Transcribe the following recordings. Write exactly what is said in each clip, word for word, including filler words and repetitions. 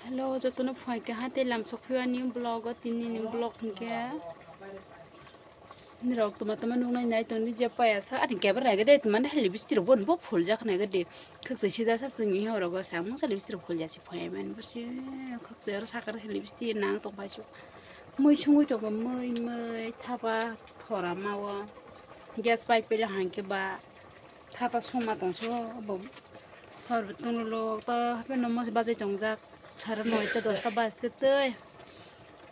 Hello, jotono phai kaha tei lam sok phiyani vlog o, tini ni vlog hwnkhe. Nirok toma toma nuknai nai tongdi je paya sa, ani kebra rega de toma heli bisti rok bo phul jak nai gadi. Khakchai sida sa chwng hi orogo sa mungsa heli bisti rok phul ya si phai mani bo se khakchai oro sakar heli bisti nang tong pai su. Mui sungui tongo, mui, mui, thapa, thora mao. Gas pipe pele hangke ba thapa suma tongso bo. Hor tonglo to hape no mos bajai tongjak. Sara noita dosta baste tei.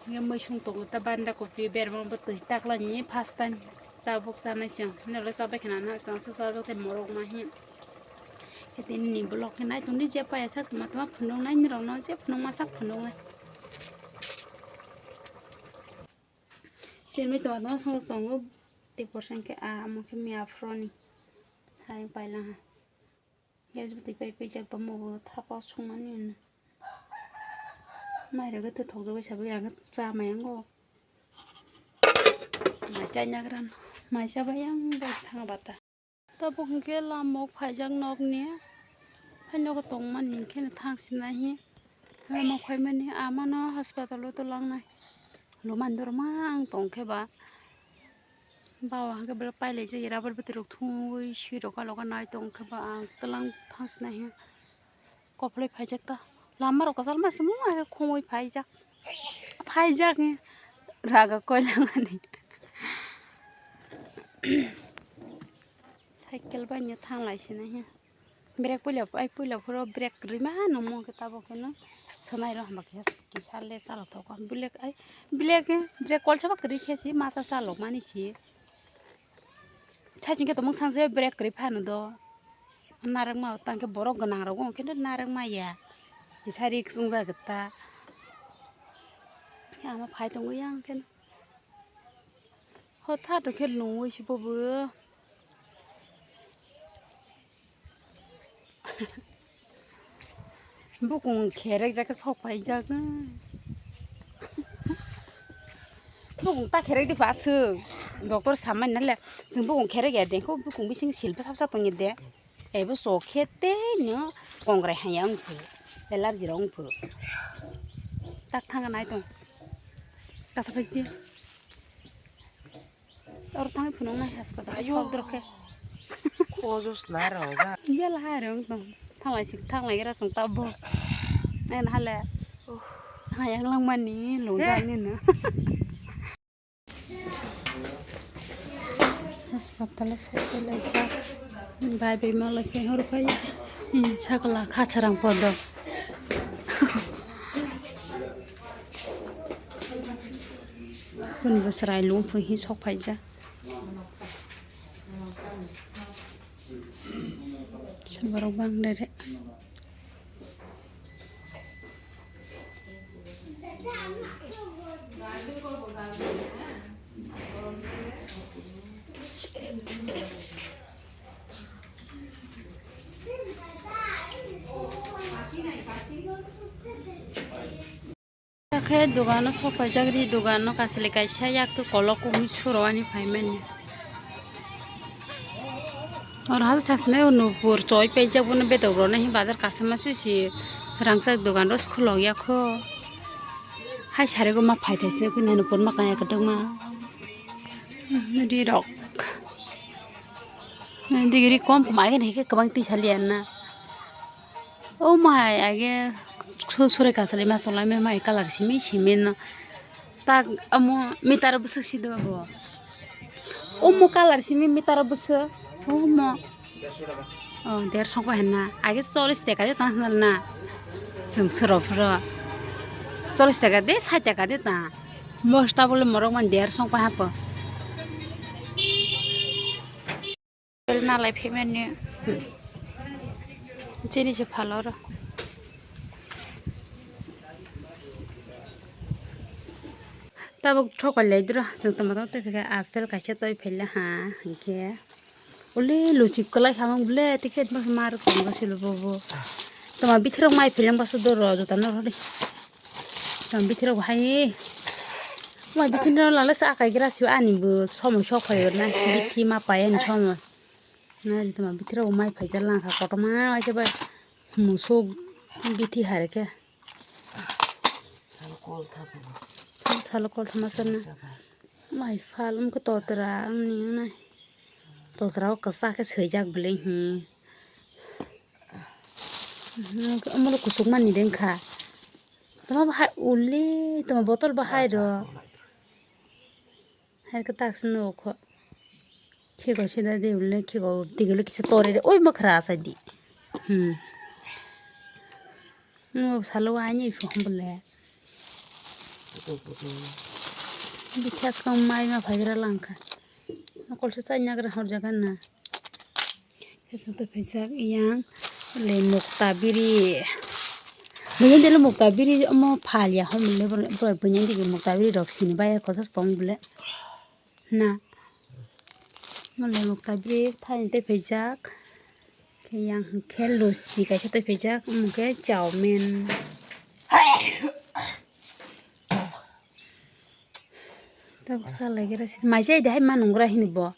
Nge mui sung tongo ta banda kopi berma bo twi taklani first time. Tabuk chanai chwng. Nole chabai khana na chwng sa sa jote morok ma hi. Khetini vlog khe nai tongdi je paya sak toma toma phunuk nai nirok no je phunuk ma sak phunuk nai. Sini toma toma song tongo. Te porsen khe a amo khe miya froni. Hai paila ha. Gas bwtwi pai paijak tongmo bo thapa sungmani hwnwi. Mairok khe twthokjagwi sabai ang cha maya ngo. Mai chai nagra no. Mai chabai ang bai thang bata. Tabuk hwnkhe lamok phaijak nokni. Hai nogo tongmani hwnkhe no thang sinai hi. Lamok phaimani amano hospital o twlangnai. Lumani dorma ang tongkhe ba. Bawa hwnkhe belai pailaijak ya, rubber bwtwi rok thungwi swi rok loga nai tongkhe ba ang twlang thang sinai hi. Koplai phaijak ta. Lama rok kwchal mas mung hai khongwi phaijak. Phaijak ni raga koilamani. Cycle bai no thanglai sinai he. Brake puila ai puila phuru brake kwrwi ma nungmo khe tabuk khe no. Sonai rok hamba kisa kisa le chalok thok brake ai brake brake kolsa ba kwrwi khe si masa chalok mani si. Saichung khe tongmung sangjak brake kwrwi phano do. Narwkma tang khe borok gwnang rok wng khe narwkma ya. Kisa risk wngjak ta. Khe ama phai tongwi yang khe. Hothato khe lungwi se bobo. Bukung kherek jak sok pai jak. Bukung ta kherek di pa sung. Doctor samai nale. Jeng bukung kherek ya dengkho bukung bising sil pa sapsa tong de. Ebo sok khe tei no kongrai haya wng phu. Allergy rok wng phu. Tak thang nai tong. Kasa pai di. Oro thangwi phunuknai hospital. Ayo. Sok dorok khe. Khojos na rok ja. Bela hai rong tong. Thanglai sik thanglai gra song tabo. Ai na hale. Uh. Hai ang lang mani lung jang ni no. Hospital sok lai jak. Bai bai ma lai khe hor khai. Sakla kha charang podo. Kun bo chwrai lung phui hi sok phaijak. Borok bang rere. Khe dogano sok paijak ri, dogano kasile kaisa yak twi kolok kugui suro ani phaimani. Oro haste haste nai nupur choi paijak bono bedok rok nai bazar kaisa ma sisi rangchak dogan rok khulok ya kho. Hai sari go ma phai thaise khe nupur ma kaya kwdwkma ri rok. Digi ri kom kom agini hai khe kwbang twi saliya na. O mai age su-, suri kasalai ma cholai ma mai colour simi simi no. Tak omo meter bwswk si do bo. Omo colour simi meter bwswk. Omo. O, der song pai hwnna. Age chollish taka de tang hwnna na. Chwng suro phuro. Chollish taka de, sait taka de tang. Mosta bole morok man der song pai hapo. Nalai phaimani chini se phalo oro. Tabuk thok pai lai duro, chwng tongma tong twi phaikha, apple kaisa twi phaila ha hinkhe. Ule luchi kwlai khamang bole, tikhe ma rwk tongo silo bobo. Tongma bithirok mai phailang baso doro, jotano rw di. Tong bithirok hai. Mai bithi no lala sa akai gra sio ani bo somoi sok phai na bithi ma pai ani somoi. Na tong bithirok mai phai jala kha kotorma waisa bai musuk bithi hai khe. Kol thapung. Salo kol thama sana. Jaga. Mai phal wngkha totra wngni wngnai. Totra o kwchak khe swijak bwlwi hi. Omo rok kusuk mani de wngkha. Tamo bahai uli, tamo botol bahai ro. Hai khe tak se nugo kho. Khiko sida de ulo khiko tigilo kisa tore de oi makhra asai di. Hmm. Nugo salo wa ani pho hum bole. Bikhyas kong mai ma phaigra langkha. Nokol se chai nagra hor jaga na. Kesa to phaijak yang le mukta biri. Buini dilo mukta biri omo phalya hom le borok buini digi mukta biri rok sini bai kosos tong bole. Na. Mole mukta biri thaini tei phaijak. Khe yang khe lusi kaisa tei phaijak omo khe chowmin. Tabuk sa lai gra sini mai se dahai ma nungra hini bo.